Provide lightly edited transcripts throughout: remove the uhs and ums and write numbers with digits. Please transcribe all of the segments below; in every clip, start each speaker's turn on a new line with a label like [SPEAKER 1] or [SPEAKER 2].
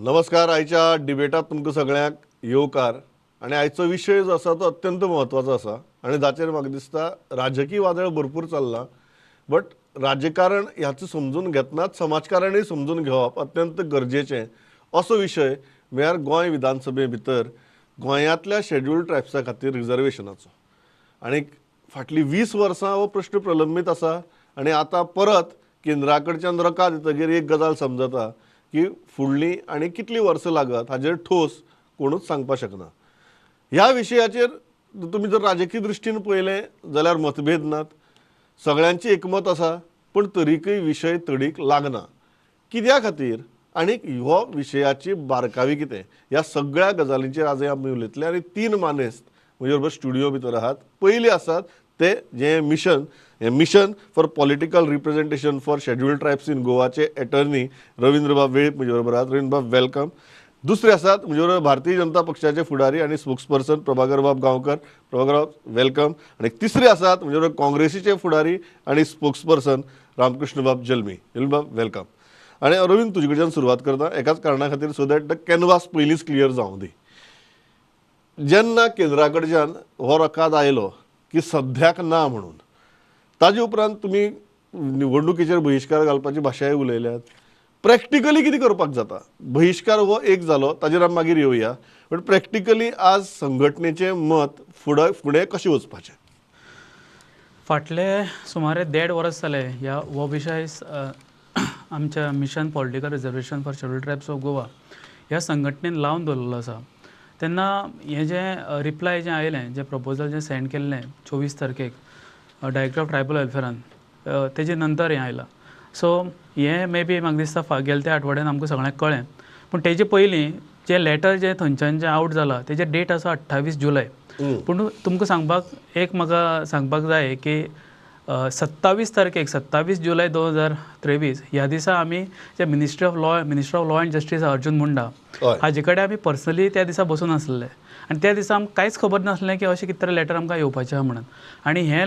[SPEAKER 1] नमस्कार. आयच्या डिबेटात तुमकां सगळ्यांक येवकार. आनी आयचो विशय जो आसा तो अत्यंत म्हत्वाचो आसा आनी जाचेर म्हाका दिसता राजकीय वादळ भरपूर चल्लां, बट राजकारण ह्याचो समजून घेतनाच समाजकारणूय समजून घेवप अत्यंत गरजेचें असो विशय म्हळ्यार गोंय विधानसभे भितर गोंयांतल्या शेड्युल्ड ट्रायब्सा खातीर रिजर्वेशनाचो. आनी फाटलीं 20 वर्सां हो प्रश्न प्रलंबीत आसा आनी आतां परत केंद्रा कडच्यान रकाद येतगीर एक गजाल समजता की फुडलीं आनी कितलीं वर्सां लागत हाजेर ठोस कोणूच सांगपाक शकना. ह्या विशयाचेर तुमी जर राजकीय दृश्टीन पळयलें जाल्यार मतभेद नात, सगळ्यांची एकमत आसा, पूण तरीकय विशय तडीक लागना. कित्या खातीर आनी हो विशयाची बारकावी कितें ह्या सगळ्या गजालींचेर आज आमी उलयतले. आनी 3 मानेस्त म्हजे बरोबर स्टुडियो भितर आहात. पयलीं आसात ते जे मिशन, हे mission for political representation for scheduled tribes in गोवाचे एटर्नी रविंद्रबाब वेळीप म्हजे बरोबर आहात. रविंद्रबाब welcome. दुसरे आसात म्हजे बरोबर भारतीय जनता पक्षाचे फुडारी आनी स्पोक्सपर्सन प्रभाकरबाब गांवकर. प्रभाकरबाब welcome. आनी तिसरे आसात म्हजे बरोबर काँग्रेसीचे फुडारी आनी स्पोक्सपर्सन रामकृष्णबाब जल्मी. जल्मीबाब welcome. आनी अरविंद तुजे कडच्यान सुरवात करता एकाच कारणा खातीर, सो that the canvas पयलींच क्लियर जावं दी. जेन्ना केंद्रा कडच्यान हो रकाद आयलो की सद्याक ना म्हणून, ताजे उपरांत तुमी निवडणुकीचेर बहिश्कार घालपाची भाशाय उलयल्यात. प्रॅक्टिकली कितें करपाक जाता? बहिश्कार हो एक जालो, ताजेर आमी मागीर येवया, बट प्रॅक्टिकली आज संघटनेचें मत फुडें फुडें कशें वचपाचें?
[SPEAKER 2] फाटले सुमारे 1.5 वर्स जाले ह्या हो विशय आमच्या mission political reservation for scheduled tribes of Goa ह्या संघटनेन लावन दवरिल्लो आसा. तेन्ना हें जें रिप्लाय जें आयलें, जें प्रपोजल जें सेंड केल्लें 24 तारखेक डायरेक्टर ऑफ ट्रायबल वेलफेरान, तेजे नंतर हें आयलां. सो हें मे बी म्हाका दिसता गेले त्या आठवड्यान आमकां सगळ्यांक कळ्ळें. पूण तेजे पयलीं जें लेटर जें थंयच्यान जें आवट जालां तेजें डेट आसा 28 जुलय. पूण तुमकां सांगपाक एक म्हाका सांगपाक जाय की 27 तारखेक 27 जुलय 2023 ह्या दिसा आमी जे ministry of law and justice Arjun Munda हाजे कडेन आमी पर्सनली त्या दिसा बसून आसले आनी त्या दिसा आमकां कांयच खबर नासलें की अशें कितें तरी लेटर आमकां येवपाचें आहा म्हणून. आनी हे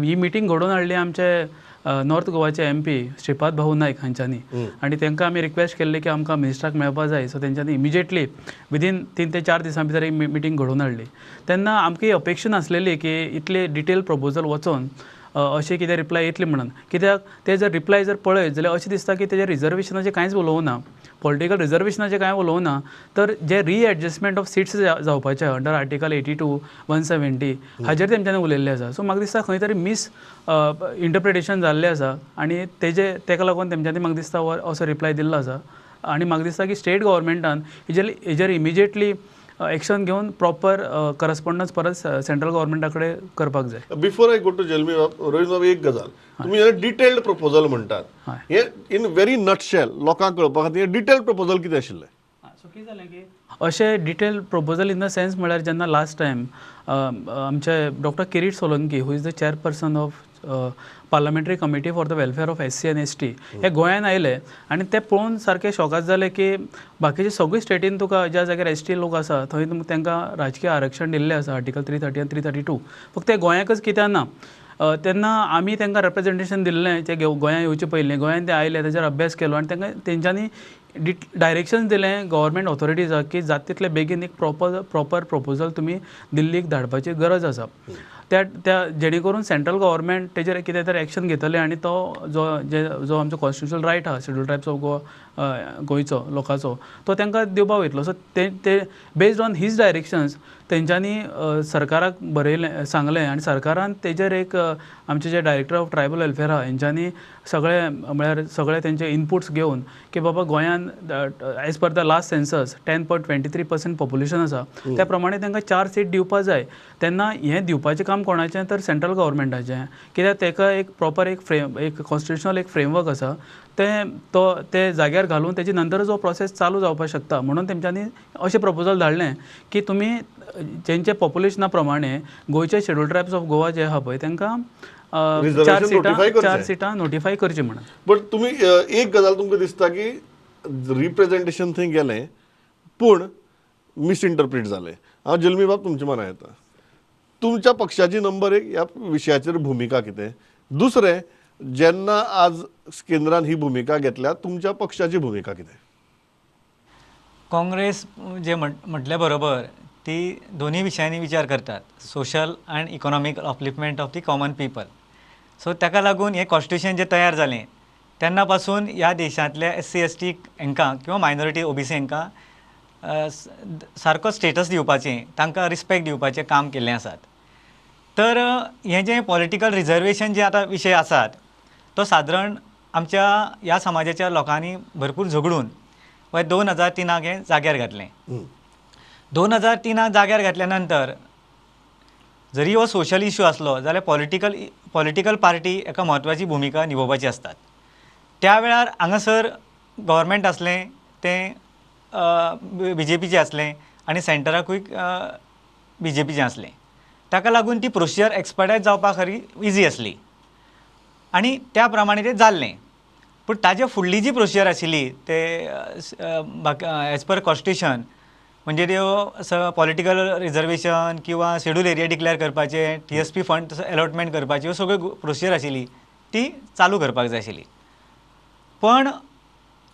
[SPEAKER 2] ही मिटींग घडोवन हाडली आमचे नॉर्थ गोवाचे MP Shripad भाऊ नायक हांच्यांनी. आनी तांकां आमी रिक्वेस्ट केल्ली की आमकां मिनिस्टराक मेळपाक जाय. सो तेंच्यांनी इमिजिएटली विदीन 3 ते 4 दिसां भितर एक मिटींग घडोवन हाडली. तेन्ना आमकां ही अपेक्षा नासलेली की इतले डिटेल प्रपोजल वचोन अशें कितें रिप्लाय येतली म्हणून. कित्याक ते जर रिप्लाय जर पळयत जाल्यार अशें दिसता की तेजें रिजर्वेशनाचें कांयच उलोवना, पॉलिटिकल रिजर्वेशनाचें कांय उलोवना, तर जे रिएडजस्टमेंट ऑफ सिट्स जावपाचे अंडर आर्टिकल 82 170 हाजेर तेमच्यांनी उलयल्लें आसा. सो म्हाका दिसता खंय तरी मीस इंटरप्रिटेशन जाल्लें आसा आनी तेजे तेका लागून तेमच्यांनी म्हाका दिसता असो रिप्लाय दिल्लो आसा. आनी म्हाका दिसता की स्टेट गव्हर्मेंटान हेजेर इमिजिएटली एक्शन घेवन प्रॉपर करस्पॉन्डन्स परत सेंट्रल गव्हर्मेंटा कडेन करपाक जाय.
[SPEAKER 1] Before I go to Jalmi बाब, रवींद्र बाब एक गजाल, तुमी डिटेल्ड प्रपोजल म्हणटात, हे इन व्हेरी नटशेल लोकांक कळपा खातीर डिटेल्ड प्रपोजल कितें आशिल्लें?
[SPEAKER 2] सो कितें जालें की अशें detailed proposal in the sense म्हळ्यार जेन्ना लास्ट टायम आमचे doctor Kirit Solanki who is the chairperson of parliamentary committee for the welfare of SC and ST हे गोंयान आयले आनी ते पळोवन सारके शॉकाद जाले की बाकीचे सगळे स्टेटीन तुका ज्या जाग्यार ST लोक आसा थंय तांकां राजकीय आरक्षण दिल्लें आसा आर्टिकल 330 आनी 332, फक्त गोंयाकच कित्याक ना. तेन्ना आमी तांकां रेप्रेजेंटेशन दिल्लें ते गोंयान येवचे पयलीं. गोंयान ते आयले, तेजेर अभ्यास केलो आनी तांकां तेंच्यांनी डायरेक्शन दिलें गव्हर्मेंट ऑथॉरिटीजाक की जाता तितले बेगीन एक प्रॉपर प्रपोजल तुमी दिल्लीक धाडपाची गरज आसा, त्या त्या जेणे करून सेंट्रल गव्हर्मेंट तेजेर कितें तरी एक्शन घेतले आनी तो जो जो आमचो कॉन्स्टिट्युशनल रायट आहा शेड्युल्ड ट्रायब्स ऑफ गोवा गोंयचो लोकांचो तो तांकां दिवपाक वयतलो. सो ते बेज्ड ऑन his directions तेंच्यांनी सरकाराक बरयलें, सांगलें आनी सरकारान तेजेर एक आमचे जे डायरेक्टर ऑफ ट्रायबल वेलफेअर आहा हेंच्यांनी सगळे म्हळ्यार सगळे तेंचे इनपुट्स घेवन की बाबा गोंयान as per the last census 10.23% population आसा त्या प्रमाणे तांकां 4 सीट दिवपाक जाय. तेन्ना हें दिवपाचें काम कोणाचें तर सेंट्रल गव्हर्मेंटाचें, कित्याक ताका एक प्रॉपर एक फ्रेम एक कॉन्स्टिट्युशनल एक फ्रेमवर्क आसा तें तो ते जाग्यार घालून तेजे नंतर जो प्रोसेस चालू जावपाक शकता. म्हणून तेमच्यांनी अशें प्रपोजल धाडलें की तुमी जेंचे पॉप्युलेशना प्रमाणे गोंयचे शेड्युल्ड ट्रायब्स ऑफ गोवा जे आहा पळय तांकां 4 सिटां नोटिफाय करची म्हणून.
[SPEAKER 1] बट तुमी एक गजाल तुमकां दिसता की रिप्रेजेंटेशन थंय गेलें पूण मिसइंटरप्रीट जालें. हांव जल्मी बाब तुमच्या मनां येता, तुमच्या पक्षाची नंबर 1 ह्या विशयाचेर भुमिका कितें, दुसरें जेन्ना आज केंद्रान ही भुमिका घेतल्या तुमच्या पक्षाची भुमिका कितें?
[SPEAKER 3] काँग्रेस जे म्हटल्या बरोबर ती दोनूय विशयांनी विचार करतात, social and economic upliftment of the common people. So ताका लागून हें कॉन्स्टिट्युशन जें तयार जालें तेन्ना पासून ह्या देशांतल्या एस सी एस टी हांकां किंवा मायनॉरिटी ओबीसी हांकां सारको स्टेटस दिवपाचें, तांकां रिस्पेक्ट दिवपाचें काम केल्लें आसात. तर हें जें पॉलिटिकल रिजर्वेशन जे आतां विशय आसात तो सादारण आमच्या ह्या समाजाच्या लोकांनी भरपूर झगडून वय 2003 हें जाग्यार घातलें. 2003 जाग्यार घातल्या नंतर जरी हो सोशल इशू आसलो जाल्यार पॉलिटिकल पार्टी एका म्हत्वाची भुमिका निभोवपाची आसतात. त्या वेळार हांगासर गव्हर्मेंट आसलें तें बीजेपीचें आसलें आनी सेंटराकूय बीजेपीचें आसलें. ताका लागून ती प्रोसिजर एक्सपर्टायज जावपा खरी इजी आसली आनी त्या प्रमाणे तें जाल्लें. पूण ताजे फुडली जी प्रोसिजर आशिल्ली ते एज पर कॉन्स्टिट्युशन म्हणजे त्यो पॉलिटिकल रिजर्वेशन किंवा शेड्यूल एरिया डिक्लेअर करपाचें, टीएसपी फंड अलॉटमेंट करपाची, ह्यो सगळ्यो प्रोसिजर आशिल्ली ती चालू करपाक जाय आशिल्ली. पण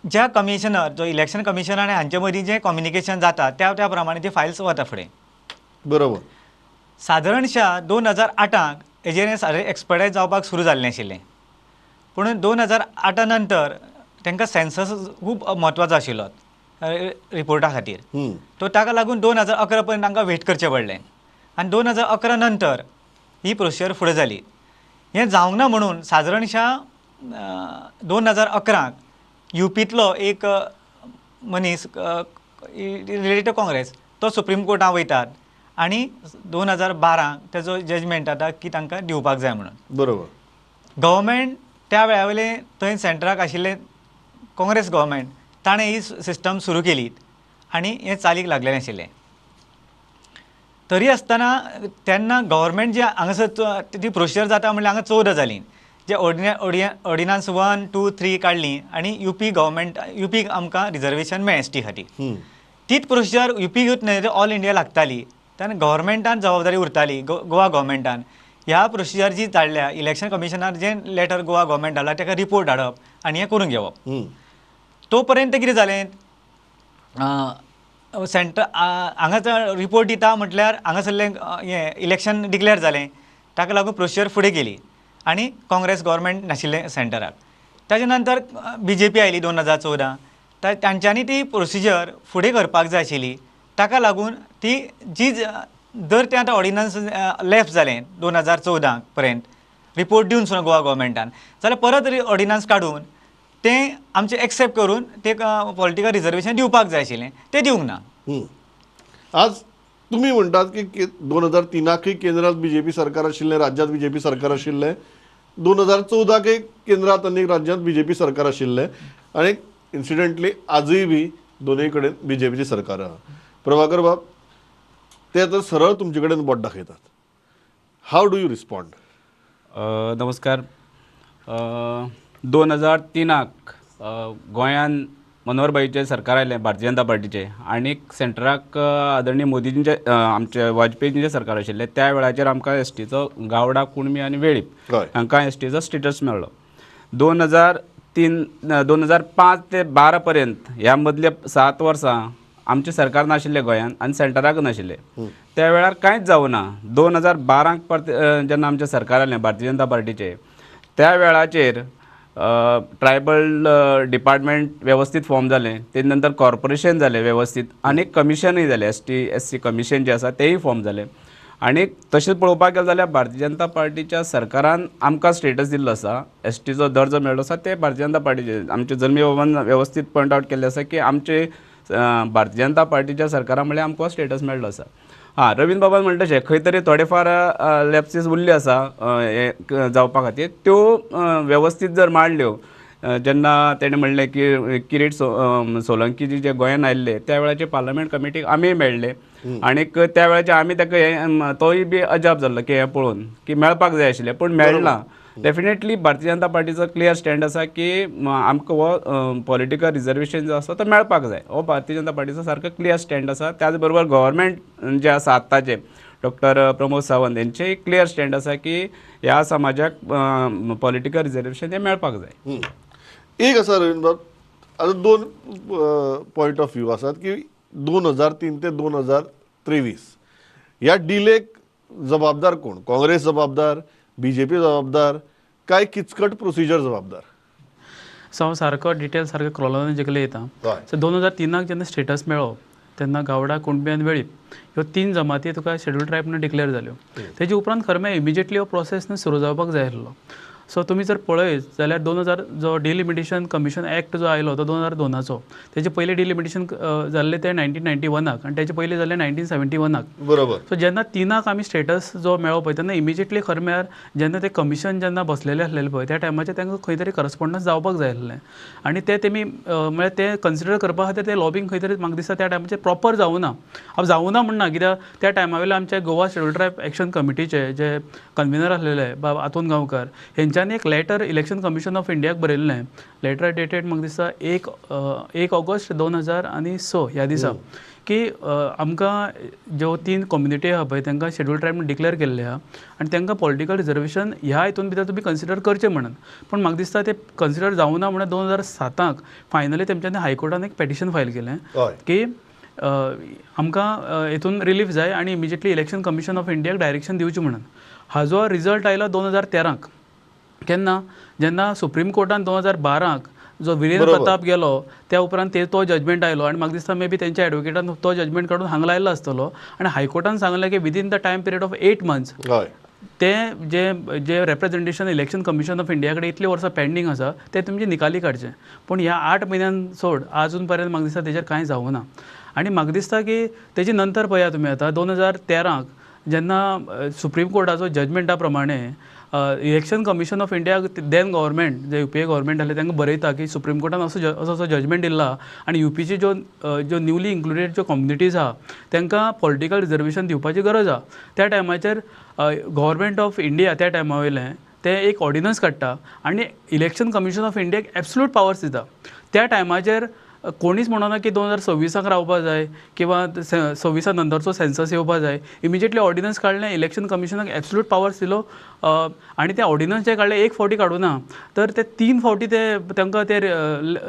[SPEAKER 3] ज्या कमिशनर जो इलेक्शन कमिशनर आनी हांचे मदीं जें कम्युनिकेशन जाता त्या त्या प्रमाणे ती फायल्स वता फुडें.
[SPEAKER 1] बरोबर.
[SPEAKER 3] सादारणशा 2008 हेजेर सारें एक्सपर्टायज जावपाक सुरू जाल्लें आशिल्लें. पूण 2008 नंतर तांकां सेन्सस खूब म्हत्वाचो आशिल्लो रिपोर्टा खातीर, तो ताका लागून 2011 पर्यंत तांकां वेट करचें पडलें आनी 2011 नंतर ही प्रोसिजर फुडें जाली. हें जावंक ना म्हणून सादारणशा 2011 युपींतलो एक मनीस रिलेटेड काँग्रेस तो सुप्रीम कोर्टान वयतात आनी 2012 तेजो जजमेंट जाता की तांकां दिवपाक जाय म्हणून.
[SPEAKER 1] बरोबर.
[SPEAKER 3] गव्हर्मेंट त्या वेळा वयलें थंय सेंटराक आशिल्लें काँग्रेस गव्हर्मेंट ताणें ही सिस्टम सुरू केली आनी हें चालीक लागलेलें आशिल्लें. तरी आसतना तेन्ना गव्हर्मेंट जे हांगासर ती प्रोसिजर जाता म्हणल्यार हांगा 14 जाली, जे ऑर्डिनन्स 1, 2, 3 काडली आनी युपी गव्हर्मेंट युपीक आमकां रिजर्वेशन मेळ्ळें एस टी खातीर. तीच प्रोसिजर युपीकूच न्हय ऑल इंडिया लागताली. तेन्ना गव्हर्मेंटान जबाबदारी उरताली, गोवा गव्हर्मेंटान ह्या प्रोसिजर जी धाडल्या इलेक्शन कमिशनार जें लेटर गोवा गव्हर्मेंट धाडला ताका रिपोर्ट धाडप आनी हें करून घेवप. तो पर्यंत कितें जालें, सेंटर हांगासर रिपोर्ट दिता म्हटल्यार हांगासरलें हें इलेक्शन डिक्लेअर जालें, ताका लागून प्रोसिजर फुडें गेली आनी काँग्रेस गव्हर्मेंट नाशिल्लें सेंटराक. ताजे नंतर बीजेपी आयली 2014, तांच्यांनी ती प्रोसिजर फुडें करपाक जाय आशिल्ली. ताका लागून ती जी जर तें आतां ऑर्डिनन्स लॅप्स जालें 2014 पर्यंत रिपोर्ट दिवन सुद्दां गोवा गव्हर्मेंटान जाल्यार परत ऑर्डिनन्स काडून तें आमचें एक्सेप्ट करून ते पॉलिटिकल रिजर्वेशन दिवपाक जाय आशिल्लें, तें दिवंक ना.
[SPEAKER 1] आज तुमी म्हणटात की 2003 केंद्रात बीजेपी सरकार आशिल्लें, राज्यात बीजेपी सरकार आशिल्लें, 2014 केंद्रात आनी राज्यात बीजेपी सरकार आशिल्लें आनी इन्सिडंटली आजूय बी दोनूय कडेन बीजेपीचें सरकार आहा. प्रभाकर बाब, ते आतां सरळ तुमचे कडेन बोट दाखयतात, how do you respond?
[SPEAKER 4] नमस्कार. 2003 गोंयान मनोहरबाईचें सरकार आयलें, भारतीय जनता पार्टीचें, आनी सेंटराक आदरणीय मोदीजींचें आमचे वाजपेयीजींचें सरकार आशिल्लें. त्या वेळाचेर आमकां एस टीचो गावडा, कुणबी आनी वेळीप हांकां एस टीचो स्टेटस मेळ्ळो. 2003 2005 ते 12 पर्यंत ह्या मदल्या 7 वर्सां आमचें सरकार नाशिल्लें गोंयान आनी सेंटराक नाशिल्लें. त्या वेळार कांयच जावं ना. 2012 परत जेन्ना आमचें सरकार आयलें भारतीय जनता पार्टीचें, त्या वेळाचेर ट्रायबल डिपार्टमेंट वेवस्थीत फॉर्म जालें, तेजे नंतर कॉर्पोरेशन जालें वेवस्थीत आनी कमिशनूय जालें, S T S C commission जें आसा तेंय फॉर्म जालें. आनी तशें पळोवपाक गेलें जाल्यार भारतीय जनता पार्टीच्या सरकारान आमकां स्टेटस दिल्लो आसा, एस टीचो दर्जो मेळ्ळो आसा, ते भारतीय जनता पार्टीचे. आमचे जल्मी बाबान वेवस्थीत पॉयंट आवट केल्लें आसा की आमचे भारतीय जनता पार्टीच्या सरकारान म्हणल्यार आमकां स्टेटस मेळ्ळो आसा. हां, रवींद्र बाबान म्हणटा तशें खंय तरी थोडे फार लॅप्सीस उरल्यो आसा हें जावपा खातीर, त्यो वेवस्थीत जर मांडल्यो, जेन्ना तेणें म्हणलें की किरीट सोलंकी जे गोंयान आयिल्ले त्या वेळाचेर पार्लमेंट कमिटीक आमी मेळ्ळे आनीक त्या वेळाचेर आमी ताका हें तोय बी अजाप जाल्लो की हें पळोवन की मेळपाक जाय आशिल्लें पूण मेळना. Definitely Bharatiya Janata पार्टीचो clear stand आसा की आमकां हो पॉलिटिकल रिजर्वेशन जो आसा तो मेळपाक जाय, हो भारतीय जनता पार्टीचो सारको क्लियर स्टँड आसा. त्याच बरोबर गव्हर्मेंट जें आसा आत्ताचें डॉक्टर प्रमोद सावंत हेंचेय क्लियर स्टँड आसा की ह्या समाजाक पॉलिटिकल रिजर्वेशन हें मेळपाक जाय.
[SPEAKER 1] एक आसा रवींद्र बाब, आतां दोन पॉयंट ऑफ व्यू आसात की 2003 ते 2023 ह्या डिलेक जबाबदार कोण? काँग्रेस जबाबदार, बीजेपी जबाबदार, काय किचकट प्रोसिजर जबाबदार?
[SPEAKER 2] सो हांव सारको डिटेल सारको क्रोनोलॉजिकली येता.
[SPEAKER 1] हय.
[SPEAKER 2] सो 2003 जेन्ना स्टेटस मेळ्ळो तेन्ना गावडा, कुणबी आनी वेळीप ह्यो तीन जमाती तुका शेड्यूल ट्रायब म्हणून डिक्लेअर जाल्यो. तेजे उपरांत खरें म्हळ्यार इमिजिएटली हो प्रोसेस न्हू सुरू जावपाक जाय आसलो. सो तुमी जर पळयत जाल्यार 2000 जो डिलिमिटेशन कमिशन एक्ट जो आयलो तो 2002चो. तेजे पयलीं डिलिमिटेशन जाल्लें तें 1991 आनी तेजे पयलीं जाल्लें 1971.
[SPEAKER 1] बरोबर.
[SPEAKER 2] सो जेन्ना तिनाक आमी स्टेटस जो मेळ्ळो पळय तेन्ना इमिजिएटली खरें म्हळ्यार जेन्ना तें कमिशन जेन्ना बसलेलें आसलेलें पळय त्या टायमाचेर तांकां खंय तरी करस्पॉन्डन्स जावपाक जाय आसलें आनी ते तेमी म्हळ्यार ते कन्सिडर करपा खातीर ते लॉबींग खंय तरी म्हाका दिसता त्या टायमाचेर प्रॉपर जावना. हांव जावना म्हणना, कित्याक त्या टायमा वयले आमचे गोवा शेड्यूल ट्रायब एक्शन कमिटीचे जे कन्विनर आसलेले बाब आतोन गांवकर हेंच्यांनी एक लेटर इलेक्शन कमिशन ऑफ इंडियाक बरयल्लें. लेटर डेटेड म्हाका दिसता 1 ऑगस्ट 2006 ह्या दिसा की आमकां ज्यो तीन कम्युनिटी आहा पळय तांकां शेड्यूल ट्रायब म्हणून डिक्लेअर केल्ले आहा आनी तांकां पॉलिटिकल रिजर्वेशन ह्या हितून भितर तुमी कन्सिडर करचें म्हणून. पूण म्हाका दिसता तें कन्सिडर जावना म्हणून 2007 फायनली तेमच्यांनी हायकोर्टान एक पेटिशन फायल केलें की आमकां हितून रिलीफ जाय आनी इमिजिएटली इलेक्शन कमिशन ऑफ इंडियाक डायरेक्शन दिवचें म्हणून. हाजो रिजल्ट आयलो 2013 केन्ना जेन्ना सुप्रीम कोर्टान 2012 जो विरेंद्र प्रताप गेलो त्या उपरांत ते तो जजमेंट आयलो आनी म्हाका दिसता मे बी तेंच्या एडवोकेटान तो जजमेंट काडून हांगा लायलो आसतलो आनी हायकोर्टान सांगलें की within the time period of 8 months ते जे जे representation election commission of India कडेन इतलीं वर्सां पेंडींग आसा ते तुमचे निकाली काडचे. पूण ह्या 8 म्हयन्यान सोड आजून पर्यंत म्हाका दिसता तेजेर कांय जावूं ना. आनी म्हाका दिसता की तेजे नंतर पळया तुमी आतां 2013 जेन्ना सुप्रीम कोर्टाचो जजमेंटा प्रमाणे election commission of India then government J UPA government आसलें तांकां बरयता की सुप्रीम कोर्टान असो असो असो जजमेंट दिला आनी युपीची ज्यो ज्यो न्यूली इन्क्लुडेड ज्यो कम्युनिटीज आहा तांकां पॉलिटिकल रिजर्वेशन दिवपाची गरज आहा. त्या टायमाचेर गव्हर्मेंट ऑफ इंडिया त्या टायमा वयलें तें एक ऑर्डिनन्स काडटा आनी इलेक्शन कमिशन ऑफ इंडियाक एब्सोल्यूट पावर्स दिता. त्या टायमाचेर कोणीच म्हणना की 2026 रावपा जाय किंवा 26 नंतरचो सेन्सस येवपा जाय. इमिजिएटली ऑर्डिनन्स काडलें, इलेक्शन कमिशनाक एब्सोल्यूट पावर्स दिलो आनी ते ऑर्डिनन्स जे काडले एक फावटी काडूना तर ते 3 फावटी ते तांकां ते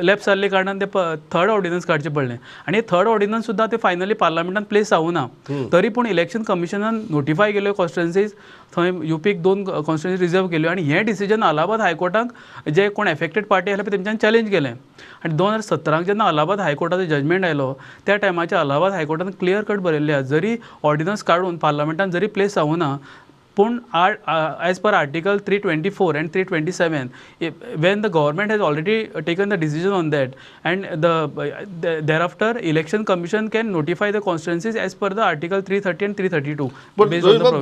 [SPEAKER 2] लॅप्स जाल्ले कारणान ते थर्ड ऑर्डिनन्स काडचें पडलें आनी थर्ड ऑर्डिनन्स सुद्दां ते फायनली पार्लमेंटान प्लेस जावना. तरी पूण इलेक्शन कमिशनान नोटिफाय केल्यो कॉन्स्टिट्युएन्सीज, थंय युपीक 2 कॉन्स्टिट्युएन्सी रिजर्व केल्यो आनी हें डिसिजन अलाहाबाद हायकोर्टाक जे कोण एफेक्टेड पार्टी आसले पळय तेमच्यान चॅलेंज केलें. आनी 2017 जेन्ना अलाहाबाद हायकोर्टाचो जजमेंट आयलो त्या टायमाचेर अलाहाबाद हायकोर्टान क्लियर कट बरयल्लें आहा जरी ऑर्डिनन्स काडून पार्लमेंटान जरी प्लेस जावना पूण as per article 324 and 327 when the government has already taken the decision on that and the thereafter election commission can notify the constituencies as per the article 330 and 332.
[SPEAKER 1] But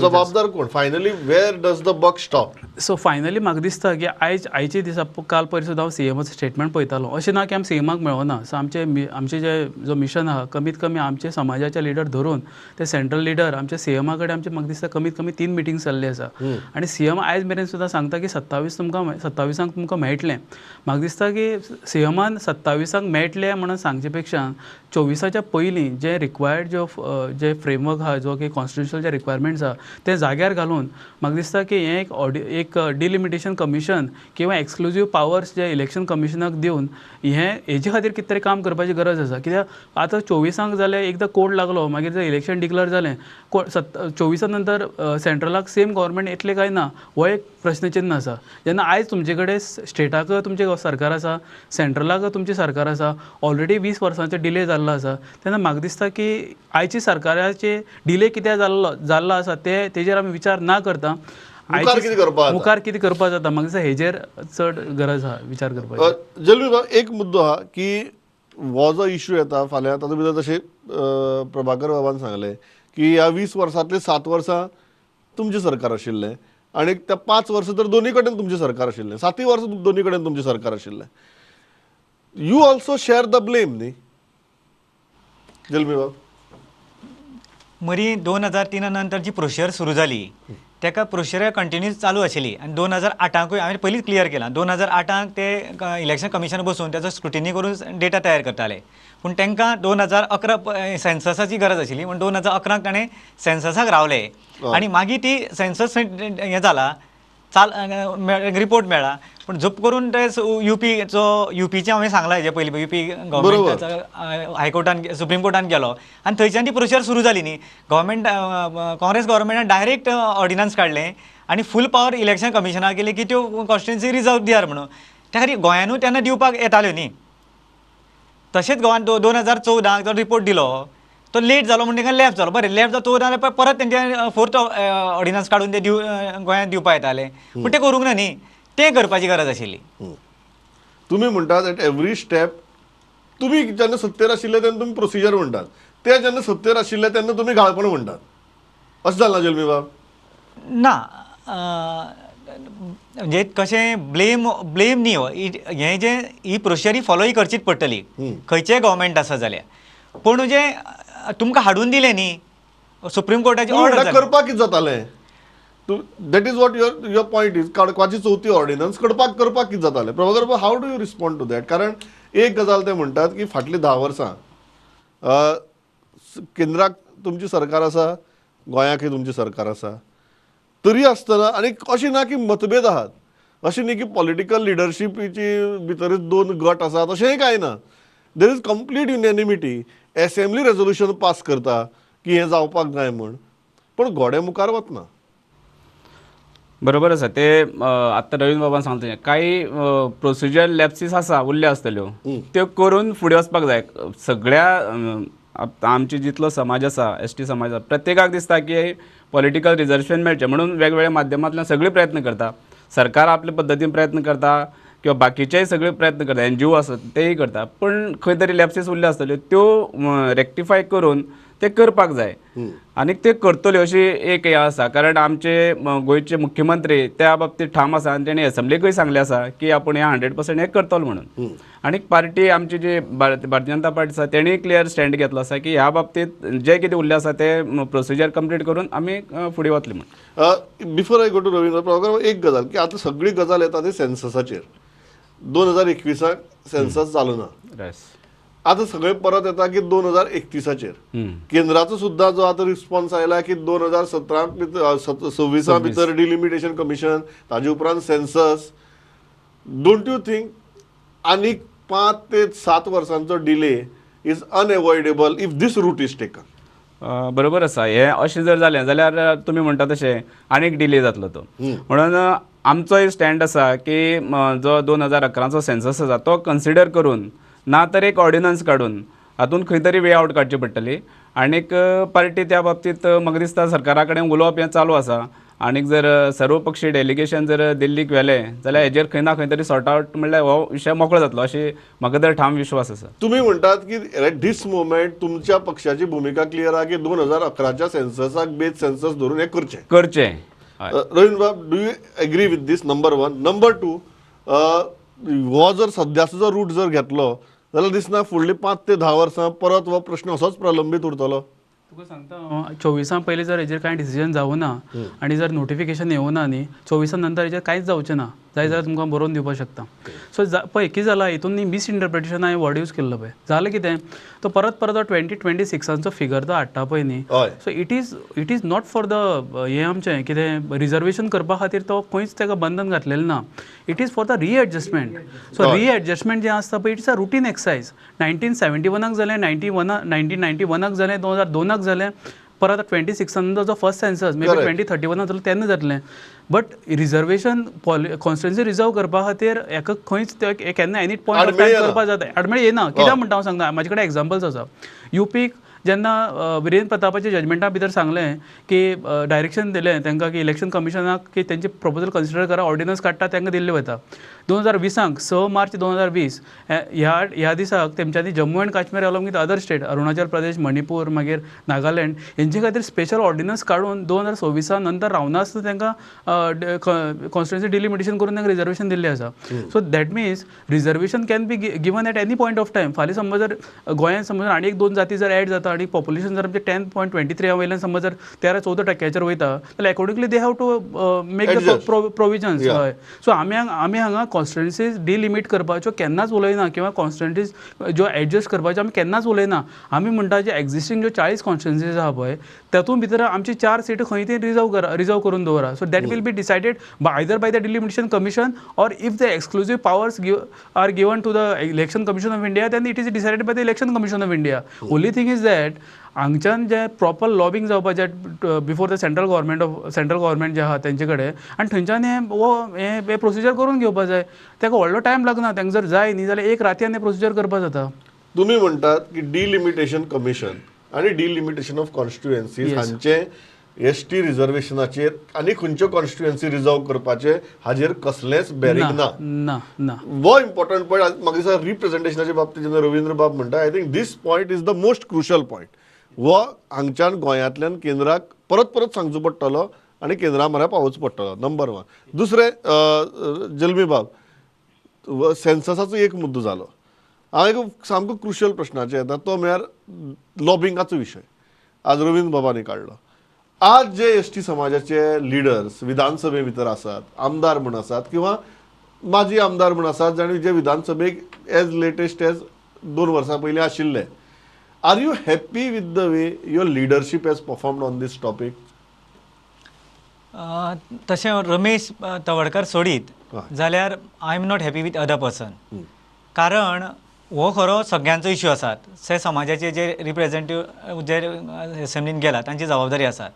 [SPEAKER 1] जबाबदार कोण? Finally where does the buck stop?
[SPEAKER 2] So finally म्हाका दिसता की आयज आयचे दिसा काल पयर सुद्दां हांव सीएमाचो स्टेटमेंट पळयतालो. अशें ना की आमी सीएमाक मेळना. सो आमचे आमचे जे जो मिशन आहा कमीत कमी आमचे समाजाचे लिडर धरून ते सेंट्रल लिडर आमच्या सीएमा कडेन आमचे म्हाका दिसता कमीत कमी 3 मिटिंग्स जाल्ले आसा आनी सीएम आयज मेरेन सुद्दां सांगता की 27 तुमकां 27 तुमकां मेळटलें. म्हाका दिसता की सीएमान 27 मेळटलें म्हणून सांगचे पेक्षा 24 पयलीं जे रिक्वायर्ड ज्यो जे फ्रेमवर्क आहा जो की कॉन्स्टिट्युशनल जे रिक्वायरमेंट्स आहा ते जाग्यार घालून म्हाका दिसता की हें एक एक डिलिमिटेशन कमिशन किंवा एक्सक्लुजीव पावर्स जे इलेक्शन कमिशनाक दिवन हें हेजे खातीर कितें तरी काम करपाची गरज आसा. कित्याक आतां 24 जालें एकदां कोड लागलो मागीर जर इलेक्शन डिक्लेअर जालें 24 नंतर सेंट्रलाक सेम गव्हर्मेंट येतलें काय ना हो एक प्रश्नचिन्न आसा. जेन्ना आयज तुमचे कडेन स्टेटाक तुमचें सरकार आसा, सेंट्रलाक तुमचें सरकार आसा, ऑलरेडी 20 वर्सांचो डिले जाल्लो आसा तेन्ना म्हाका दिसता की आयची सरकाराचे डिले कित्याक जाल्लो आसा ते तेजेर आमी विचार ना करता मुखार कितें करपाक जाता म्हाका दिसता हेजेर चड गरज आहा विचार करपाची.
[SPEAKER 1] जल्मी बाब, एक मुद्दो आहा की हो जो इश्यू येता फाल्यां तातूंत भितर तशें प्रभाकर बाबान सांगलें की ह्या 20 वर्सांतलीं 7 वर्सां तुमचें सरकार आशिल्लें आनी त्या 5 वर्सां तर दोनी कडेन तुमचें सरकार आशिल्लें, 7 वर्सां दोनी कडेन तुमचें सरकार आशिल्लें. You also share the blame न्ही जल्मी बाब?
[SPEAKER 3] मरी 2003 नंतर जी प्रोसिजर सुरू जाली ताका प्रोसिजर कंटिन्यूस चालू आशिल्ली आनी 2008कूय हांवें पयलींच क्लियर केलां. 2008 ते इलेक्शन कमिशन बसून ताचो स्क्रुटिनी करून डेटा तयार करताले पूण तांकां 2011 सेन्ससाची गरज आशिल्ली म्हूण 2011 ताणें सेन्ससाक रावले आनी मागीर ती सेन्सस हें जाला चाल रिपोर्ट मेळ्ळा. पूण झप करून ते युपीचो युपीचें हांवें सांगलां हेजे पयलीं युपी गव्हर्मेंटाचो हायकोर्टान सुप्रीम कोर्टान गेलो आनी थंयच्यान ती प्रोसिजर सुरू जाली न्ही. गव्हर्मेंट काँग्रेस गव्हर्मेंटान डायरेक्ट ऑर्डिनन्स काडलें आनी फूल पावर इलेक्शन कमिशनाक केली की त्यो कॉन्स्टिट्युएन्सी रिजर्व दियार म्हणून. त्या खातीर गोंयानूय तेन्ना दिवपाक येताल्यो न्ही. तशेंच गोवान 2014 जो रिपोर्ट दिलो तो लेट जालो म्हण तांकां लॅप्स जालो. बरें लॅप्स जालो 14 परत तेंचे फोर्थ ऑर्डिनन्स काडून ते गोंयांत दिवपाक येताले पूण तें करूंक ना न्ही. तें करपाची गरज आशिल्ली.
[SPEAKER 1] तुमी म्हणटात एट एवरी स्टेप तुमी जेन्ना सत्तेर आशिल्ले तेन्ना तुमी प्रोसिजर म्हणटात, ते जेन्ना सत्तेर आशिल्ले तेन्ना तुमी घाळपण म्हणटात, अशें जालें ना जल्मी बाब?
[SPEAKER 3] ना म्हणजे कशें ब्लेम ब्लेम न्ही हो, हें जें ही प्रोसिजर ही फॉलोय करचीच पडटली खंयचेय गव्हर्मेंट आसा जाल्यार. पूण म्हणजे तुमकां हाडून दिलें न्ही सुप्रीम कोर्टाची ऑर्डर
[SPEAKER 1] करपाक कितें जातालें? That is what your point is. काडपाची चवथी ऑर्डिनन्स करपाक कितें जातालें? Prabhakar, how do you respond to that? कारण एक गजाल ते म्हणटात की फाटलीं 10 वर्सां केंद्राक तुमची सरकार आसा, गोंयाकय तुमची सरकार आसा, तरी आसतना आनी अशें ना की मतभेद आहात, अशें न्ही की पॉलिटिकल लिडरशिपीची भितर 2 गट आसात, अशेंय कांय ना. There is complete unanimity. Assembly resolution pass करता की हें जावपाक जाय म्हूण, पूण घोडे मुखार वतना.
[SPEAKER 4] बरोबर आसा ते. आत्तां रवीन्द्र बाबान सांगलें कांय प्रोसिजर लॅप्सीस आसा उरल्या आसतल्यो त्यो करून फुडें वचपाक जाय. सगळ्या आमचे जितलो समाज आसा, एस टी समाज आसा, प्रत्येकाक दिसता की पॉलिटिकल रिजर्वेशन मेळचें म्हणून वेगवेगळ्या माध्यमांतल्यान सगळे प्रयत्न करता. सरकार आपले पद्दतीन प्रयत्न करता किंवा बाकीचेय सगळे प्रयत्न करता, एनजीओ आसत तेय करता, पूण खंय तरी लॅप्सीस उरल्यो आसतल्यो त्यो रेक्टिफाय करून ते करपाक जाय आनी ते करतल्यो अशी एक हें आसा. कारण आमचे गोंयचे मुख्यमंत्री त्या बाबतीत ठाम आसा आनी तेणी एसेंब्लीकूय सांगलें आसा की आपूण हें 100% हें करतलो म्हणून. आनी पार्टी आमची जी भारतीय जनता पार्टी आसा तेणी क्लियर स्टँड घेतलो आसा की ह्या बाबतीत जे कितें उरलें आसा ते प्रोसिजर कंप्लीट करून आमी फुडें वतले म्हणून.
[SPEAKER 1] Before I go to Ravindra, Prabhakar, एक गजाल की आतां सगळी गजाल येता ती सेन्ससाचेर. 2021 सेन्सस जालो ना, आतां सगळें परत येता की 2031चेर. केंद्राचो सुद्दां जो आतां रिस्पॉन्स आयला की 2017 भितर 26 भितर डिलिमिटेशन कमिशन, ताजे उपरांत सेन्सस. Don't you think आनीक 5 ते 7 वर्सांचो delay is unavoidable if this route is taken?
[SPEAKER 4] बरोबर आसा. हें अशें जर जालें जाल्यार तुमी म्हणटा तशें आनीक डिले जातलो तो. म्हणून आमचोय स्टँड आसा की जो 2011चो सेन्सस आसा तो कन्सिडर करून ना तर एक ऑर्डिनन्स काडून हातूंत खंय तरी वे आवट काडची पडटली. आनीक पार्टी त्या बाबतींत म्हाका दिसता सरकारा कडेन उलोवप हें चालू आसा आनीक जर सर्वपक्षीय डेलिगेशन जर दिल्लीक व्हेलें जाल्यार हेजेर खंय ना खंय तरी सॉर्ट आवट म्हणल्यार हो विशय मोकळो जातलो अशी म्हाका तर ठाम विश्वास आसा.
[SPEAKER 1] तुमी म्हणटात की एट these moment तुमच्या पक्षाची भुमिका क्लियर आहा की 2011च्या सेन्ससाक बेज सेन्सस धरून हें करचें
[SPEAKER 4] करचें.
[SPEAKER 1] रवीन्द्र बाब, do you agree with this? Number 1. Number 2, हो जर सद्याचो जो रूट जर घेतलो जाल्यार दिसना फुडली 5 ते 10 वर्सां परत हो प्रश्न असोच प्रलंबीत उरतलो.
[SPEAKER 2] तुका सांगता, 24 पयलीं जर हेजेर कांय डिसिजन जावं ना आनी जर नोटिफिकेशन येवं ना न्ही, 24 नंतर हेजेर कांयच जावचें ना. जाय जाल्यार तुमकां बरोवन दिवपाक शकता. सो पळय कितें जालां हितून न्ही मिसइंटरप्रिटेशन हांवें वर्ड यूज केल्लो पळय. जालें कितें, तो परत परत 2026 फिगर तो हाडटा पळय न्ही. So it is not for the हें आमचें कितें रिजर्वेशन करपा खातीर तो खंयच ताका बंधन घातलेलें ना. It is for the readjustment. So readjustment जें आसता पळय, it's a routine exercise. 1971 जालें, 1991 जालें, 2002 जालें, परत 26 जो फर्स्ट सेन्सस मे बी 2031 जालो तेन्ना जातलें. बट रिजर्वेशन कॉन्स्टिट्युएन्सी रिजर्व करपा खातीर हेका खंयच केन्ना एनी पॉयंट ऑफ टायम करपा जाता, आडमेळी येना. कित्याक म्हणटा हांव सांगता, म्हाजे कडेन एग्जाम्पल्स आसा. युपीक जेन्ना विरेंद्र प्रतापाच्या जजमेंटा भितर सांगलें की डायरेक्शन दिलें तांकां की इलेक्शन कमिशनाक की तेंचे प्रपोजल कन्सिडर करा, ऑर्डिनन्स काडटा तांकां दिल्ले वता. 2020 6 मार्च 2020 ह्या दिसाक तेमच्यांनी Jammu and Kashmir along with other state, Arunachal Pradesh, Manipur, मागीर नागालँड हेंचे खातीर स्पेशल ऑर्डिनन्स काडून 2026 नंतर रावनासतना तांकां कॉन्स्टिट्युएन्सी डिलिमिटेशन करून तांकां रिजर्वेशन दिल्लें आसा. So that means reservation can be given at any point of time. फाल्यां समज जर गोंयांत समज आनी 1-2 जाती जर एड जाता जाता आनी पॉप्युलेशन जर आमचें 10.23 वयल्यान समज जर 13-14% वयता जाल्यार accordingly they have to make the provisions. हय, सो आमी आमी हांगा कॉन्स्टिट्युएन्सीज डिलिमीट करपाच्यो केन्नाच उलयना किंवा कॉन्स्टिट्युएन्सीज ज्यो एडजस्ट करपाच्यो आमी केन्नाच उलयना. आमी म्हणटा जे एक्झिस्टींग ज्यो 40 कॉन्स्टिट्युएन्सीज आहा पळय तातूंत भितर आमची 4 सीट खंय ती रिजर्व करून दवरा. So that will be decided either by the delimitation commission or if the exclusive powers are given to the Election Commission of India then it is decided by the Election Commission of India. Only thing is that हांगच्यान जे proper lobbying जावपाचें before the central government of central government जे आहा तेंचे कडेन आनी थंयच्यान हें हें procedure करून घेवपा जाय. ताका व्हडलो टायम लागना, तांकां जर जाय न्ही जाल्यार एक रातयान हें प्रोसिजर करपा जाता.
[SPEAKER 1] तुमी म्हणटात की डिलिमिटेशन कमिशन आनी डिलिमिटेशन ऑफ कॉन्स्टिट्युएन्सीज हांचे एस टी रिजर्वेशनाचेर आनी खंयच्यो कॉन्स्टिट्युएन्सी रिजर्व करपाचे हाजेर कसलेंच बॅरींग ना.
[SPEAKER 2] ना ना
[SPEAKER 1] हो इम्पॉर्टंट पॉयंट म्हाका दिसता रिप्रेझेंटेशनाच्या बाबतींत जेन्ना रवींद्र बाब म्हणटा, I think this point is the most crucial point. हो हांगच्यान गोंयांतल्यान केंद्राक परत परत सांगचो पडटलो आनी केंद्रा म्हऱ्या पावोवचो पडटलो, नंबर 1. दुसरें जल्मी बाब, सेन्ससाचो एक मुद्दो जालो. हांव एक सामको क्रुशियल प्रश्नाचेर येता तो म्हळ्यार लॉबिंगाचो विशय आज रवींद्र बाबांनी काडलो. आज जे एस टी समाजाचे लिडर्स विधानसभे भितर आसात, आमदार म्हूण आसात किंवा माजी आमदार म्हूण आसात, जाणी जे विधानसभेक एज लेटेस्ट एज 2 वर्सां पयलीं आशिल्ले, are you happy with the way your leadership has performed on this topic?
[SPEAKER 3] तशें रमेश तवडकर सोडीत जाल्यार I am not happy with other person. कारण हो खरो सगळ्यांचो इश्यू आसात. से समाजाचे जे रिप्रेझेंटेटिव्ह जे असेंब्लीन गेला तांची जबाबदारी आसात.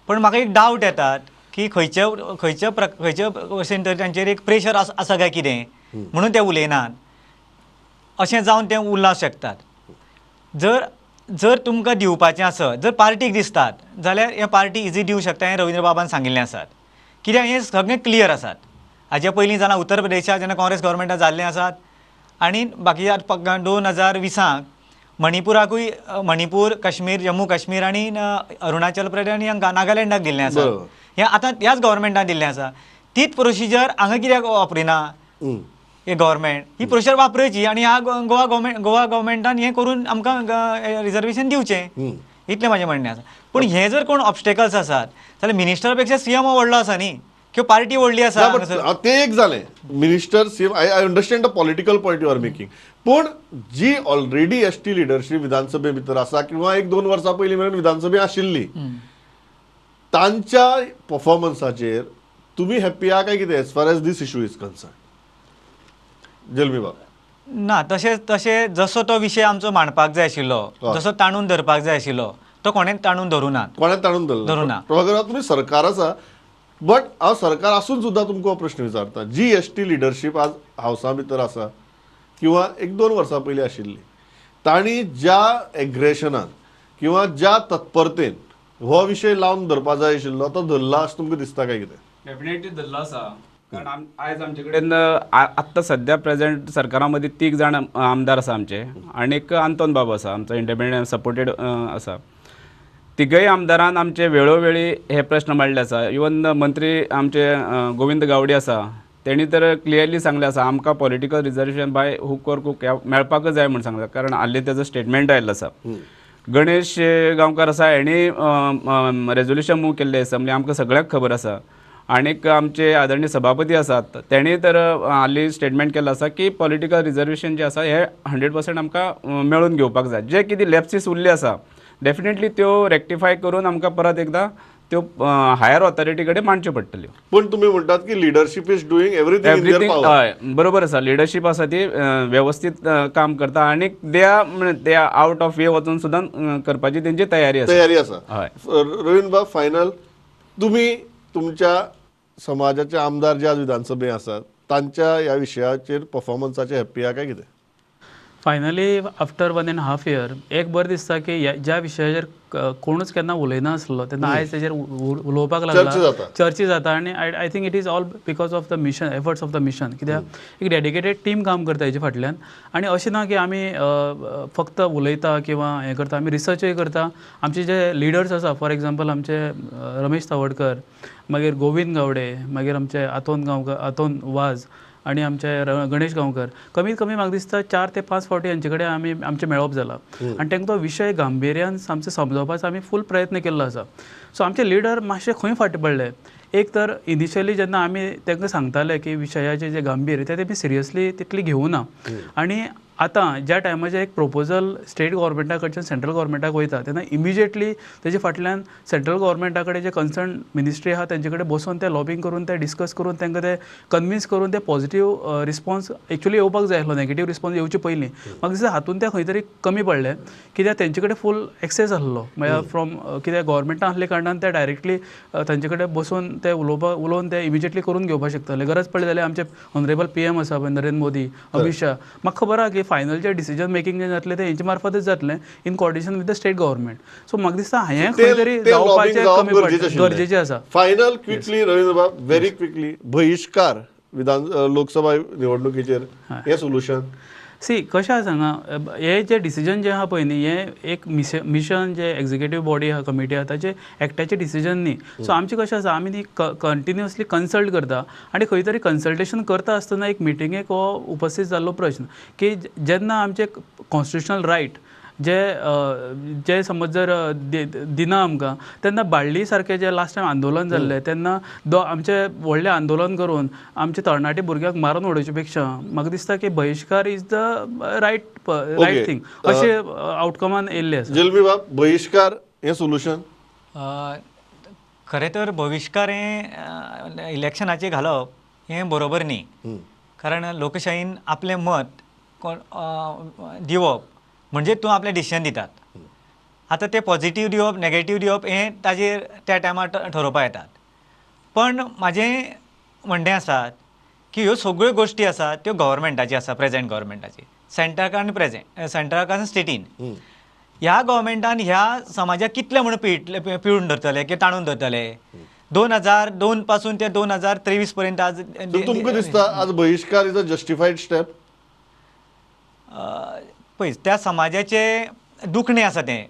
[SPEAKER 3] पण म्हाका एक डावट येतात की खंयच्या खंयच्या खंयच्या भशेन तरी तांचेर एक प्रेशर आसा काय कितें म्हणून ते उलयनात, अशें जावन ते उरलां शकतात. जर जर तुमकां दिवपाचें आसत, जर पार्टीक दिसतात जाल्यार हें पार्टी इजी दिवं शकता, हें रवींद्र बाबान सांगिल्लें आसात. कित्याक हें सगळें क्लियर आसात. हाजे पयलीं जाणां उत्तर प्रदेशाक जेन्ना काँग्रेस गव्हर्मेंटान जाल्लें आसात आनी बाकी 2020 मणिपुराकूय, मणिपूर, काश्मीर, जम्मू काश्मीर आनी अरुणाचल प्रदेश आनी हांकां नागालँडाक दिल्लें आसा. हें आतां ह्याच गव्हर्मेंटान दिल्लें आसा. तीच प्रोसिजर हांगा कित्याक वापरिना हे गव्हर्मेंट? ही प्रोसिजर वापरायची आनी ह्या गोवा गव्हर्मेंट गोवा गव्हर्मेंटान हें करून आमकां रिजर्वेशन दिवचें, इतलें म्हाजें म्हणणें आसा. पूण हें जर कोण ऑब्स्टेकल्स आसात जाल्यार मिनिस्टरा पेक्षा सीएम व्हडलो आसा न्ही, किंवा पार्टी व्हडली आसा.
[SPEAKER 1] ते एक जालें minister CM, I understand the political point you are making. पूण जी ऑलरेडी एस टी लिडरशीप विधानसभे भितर आसा किंवा 1-2 वर्सां पयलीं मेरेन विधानसभे आशिल्ली, तांच्या परफॉर्मन्साचेर तुमी हॅप्पी आहा काय कितें as far as this issue is concern? Jalmi बाब.
[SPEAKER 3] ना, तशें तशें जसो तो विशय आमचो मांडपाक जाय आशिल्लो, जसो ताणून धरपाक जाय आशिल्लो तो कोणें ताणून धरूं ना,
[SPEAKER 1] कोणें ताणून धरलो ना. प्रभाकर, तुमी सरकार आसा, बट हांव सरकार आसून सुद्दां तुमकां हो प्रश्न विचारता, जी एस टी लिडरशीप आज हावसा भितर आसा किंवा 1-2 वर्सां पयलीं आशिल्ली, तांणी ज्या एग्रेशनान किंवा ज्या तत्परतेन हो विशय लावन धरपा जाय आशिल्लो तो धरला अशें तुमकां दिसता काय कितें?
[SPEAKER 4] डेफिनेटली धरलो आसा. कारण आयज आमचे कडेन आत्तां सद्या प्रेजेंट सरकारा मदीं 3 जाण आमदार आसा आमचे आनी एक आंतोन बाबू आसा आमचो इंडिपेंडंट सपोर्टेड आसा. तिगय आमदारान आमचे वेळोवेळी हे प्रश्न मांडले आसा. इवन मंत्री आमचे गोविंद गावडे आसा तेणी तर क्लियरली सांगलें आसा आमकां political reservation by hook or crook मेळपाकच जाय म्हूण सांगलां, कारण हालीं तेजो स्टेटमेंट आयिल्लो आसा. गणेश गांवकार आसा हेणी रेजोल्युशन मूव केल्लें एसेंब्ली, आमकां सगळ्यांक खबर आसा. आनीक आमचे आदरणीय सभापती आसात तेणी तर हालीं स्टेटमेंट केल्लो आसा की पॉलिटिकल रिजर्वेशन जें आसा हें 100% आमकां मेळून घेवपाक जाय. जे कितें लॅप्सीस उरले आसा डेफिनेटली त्यो रेक्टिफाय करून आमकां परत एकदां त्यो हायर ऑथॉरिटी कडेन मांडच्यो पडटल्यो.
[SPEAKER 1] पूण तुमी म्हणटात की leadership is doing everything in their power.
[SPEAKER 4] हय, बरोबर आसा. लिडरशीप आसा ती वेवस्थीत काम करता आनी they are out of way वचून सुद्दां करपाची तेंची तयारी आसा,
[SPEAKER 1] तयारी आसा.
[SPEAKER 4] हय.
[SPEAKER 1] रवींद्र बाब, फायनल, तुमी तुमच्या समाजाचे आमदार जे आज विधानसभे आसात तांच्या ह्या विशयाचेर परफॉर्मन्साचे हॅप्पी आहा काय कितें?
[SPEAKER 2] फायनली आफ्टर 1.5 इयर एक बरें दिसता की ज्या विशयाचेर कोणूच केन्ना उलयनासलो तेन्ना आयज तेजेर उलोवपाक लागला, चर्चा जाता. आनी I think it is all because of the mission, efforts of the mission. कित्याक एक डेडिकेटेड टीम काम करता हेजे फाटल्यान. आनी अशें ना की आमी फक्त उलयता किंवा हें करता, आमी रिसर्चूय करता. आमचे जे लिडर्स आसा, फॉर एग्जाम्पल आमचे रमेश तवडकर, मागीर गोविंद गावडे, मागीर आमचे आतोन गांवकर, आतोन वाज, आनी आमचे गणेश गांवकर, कमीत कमी म्हाका दिसता 4 ते 5 फावटी हांचे कडेन आमी आमचें मेळप जाला आनी तांकां तो विशय गांभिर्यान आमचो समजावपाचो आमी फूल प्रयत्न केल्लो आसा. सो आमचे लिडर मातशे खंय फाटीं पडले, एक तर इनिशियली जेन्ना आमी तांकां सांगताले की विशयाचे जे गांभीर्य ते तेमी सिरियसली तितली घेवना आनी आतां ज्या टायमाचेर एक प्रोपोजल स्टेट गव्हर्मेंटा कडच्यान सेंट्रल गव्हर्मेंटाक वयता तेन्ना इमिजिएटली तेजे फाटल्यान सेंट्रल गव्हर्मेंटा कडेन जे कन्सर्न मिनिस्ट्री आहा तेंचे कडेन बसून ते लॉबींग करून ते डिस्कस करून तांकां ते कन्विन्स करून ते पॉझिटीव रिस्पॉन्स एक्चुअली येवपाक जाय आसलो, नेगेटीव रिस्पॉन्स येवचे पयलीं. म्हाका दिसता हातून ते खंय तरी कमी पडले कित्याक तेंचे कडेन फूल एक्सेस आसलो, म्हळ्यार फ्रॉम कित्याक गव्हर्मेंटान आसले कारणान ते डायरेक्टली तांचे कडेन बसून ते उलोवन ते इमिजिएटली करून घेवपाक शकताले. गरज पडली जाल्यार आमचे ऑनरेबल PM आसा पळय नरेंद्र मोदी, अमीत शाह, म्हाका खबर आहा की फायनल जे डिसिजन मेकिंग जे जातलें तें हेंचे मार्फतच जातलें in coordination with the state government. So म्हाका दिसता हें खंय तरी जावपाचें कमी गरजेचें आसा.
[SPEAKER 1] फायनल क्विकली रवींद्रबाब, व्हेरी क्विकली, बहिश्कार विधान लोकसभा निवडणुकीचेर हें सोल्युशन
[SPEAKER 2] सी कशें आसा हांगा, हे जे डिसिजन जे आहा पळय न्ही, हें एक मिशन जे एक्झिक्युटीव बॉडी आहा, कमिटी आहा, ताचें एकट्याचें डिसिजन न्ही. सो आमचें कशें आसा, आमी न्ही कंटिन्युअसली कन्सल्ट करता आनी खंय तरी कन्सल्टेशन करता आसतना एक मिटिंगेक हो उपस्थीत जाल्लो प्रश्न की जेन्ना आमचे कॉन्स्टिट्युशनल रायट जे जे समज जर दिना आमकां तेन्ना बाळ्ळी सारकें जें लास्ट टायम आंदोलन जाल्लें तेन्ना आमचें व्हडलें आंदोलन करून आमचे तरणाटे भुरग्यांक मारून उडोवचे पेक्षा म्हाका दिसता की बहिश्कार is the right thing अशें आवटकमान येयल्लें आसा.
[SPEAKER 1] जल्मी बाब, बहिश्कार हें सोल्युशन?
[SPEAKER 3] खरें तर बहिश्कार हें इलेक्शनाचेर घालप हें बरोबर न्ही, कारण लोकशाहीन आपलें मत कोण दिवप म्हणजे तूं आपलें डिसिजन दितात. आतां तें पॉझिटीव दिवप नेगेटीव दिवप हें ताजेर त्या टायमार ठरोवपा येतात. पण म्हाजें म्हणणें आसा की ह्यो सगळ्यो गोश्टी आसा त्यो गव्हर्मेंटाची आसा, प्रेजेंट गव्हर्मेंटाची, सेंट्राक आनी प्रेजेंट सेंट्राक आनी स्टेटीन. ह्या गव्हर्मेंटान ह्या समाजाक कितले म्हूण पिळून धरतले की ताणून धरतले? 2002 पासून ते 2023 पर्यंत आज
[SPEAKER 1] तुमकां दिसता आज बहिश्कार is a justified step?
[SPEAKER 3] पळय, त्या समाजाचें दुखणें आसा तें,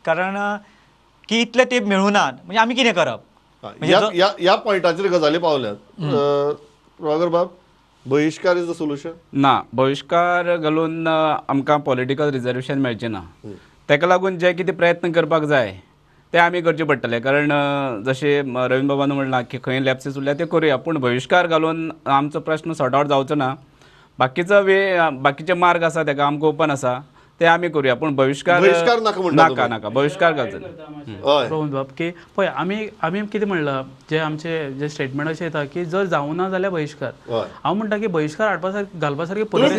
[SPEAKER 3] कारण की इतले ते मेळुनात म्हणजे आमी कितें करप
[SPEAKER 1] ह्या पॉयंटाचेर गजाली पावल्यात. प्रभाकर बाब, बहिश्कार is the solution?
[SPEAKER 4] ना, बहिश्कार घालून आमकां पॉलिटिकल रिजर्वेशन मेळचें ना. ताका लागून जे कितें प्रयत्न करपाक जाय ते आमी करचे पडटले, कारण जशें रवींद्र बाबान म्हणलां की खंय लॅप्सीस उरल्या ते करुया, पूण बहिश्कार घालून आमचो प्रश्न सॉर्ट आवट जावचो ना. बाकीचो वे बाकीचे मार्ग आसा ताका आमकां ओपन आसा ते आमी करुया, पूण बहिश्कार नाका नाका बहिश्कार घालचो.
[SPEAKER 2] रोहन बाब, की पळय आमी आमी कितें म्हणलां, जे आमचे जे स्टेटमेंट अशें येता की जर जावना जाल्यार बहिश्कार, हांव म्हणटा की बहिश्कार हाडपा सारकी घालपा सारकी
[SPEAKER 1] परिस्थिती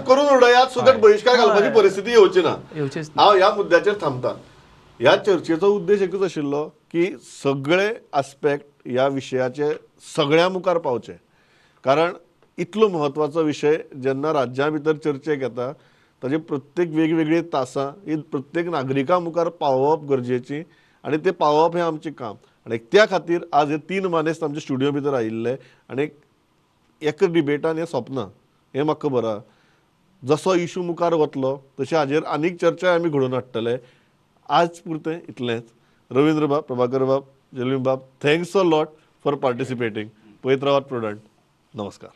[SPEAKER 1] करून उडयात सो that बहिश्कार घालपाची परिस्थिती येवची ना.
[SPEAKER 2] येवचीच.
[SPEAKER 1] हांव ह्या मुद्द्याचेर थांबता. ह्या चर्चेचो उद्देश एकूच आशिल्लो की सगळे आस्पेक्ट ह्या विशयाचे सगळ्या मुखार पावचे, कारण इतलो म्हत्वाचो विशय जेन्ना राज्या भितर चर्चेक येता ताजे प्रत्येक वेगवेगळी तासां ही प्रत्येक नागरिका मुखार पावोवप गरजेची आनी ते पावोवप हें आमचें काम. आनी त्या खातीर आज हे 3 मानेस्त आमच्या स्टुडियो भितर आयिल्ले आनी एका डिबेटान हें सोंपना हें म्हाका खबर आहा. जसो इशू मुखार वतलो तशें हाजेर आनीक चर्चा आमी घडोवन हाडटले. आज पुरतें इतलेंच. रवींद्र बाब, प्रभाकर बाब, जल्मी बाब, thanks a lot for participating. पळयत रावात प्रुडंट. नमस्कार.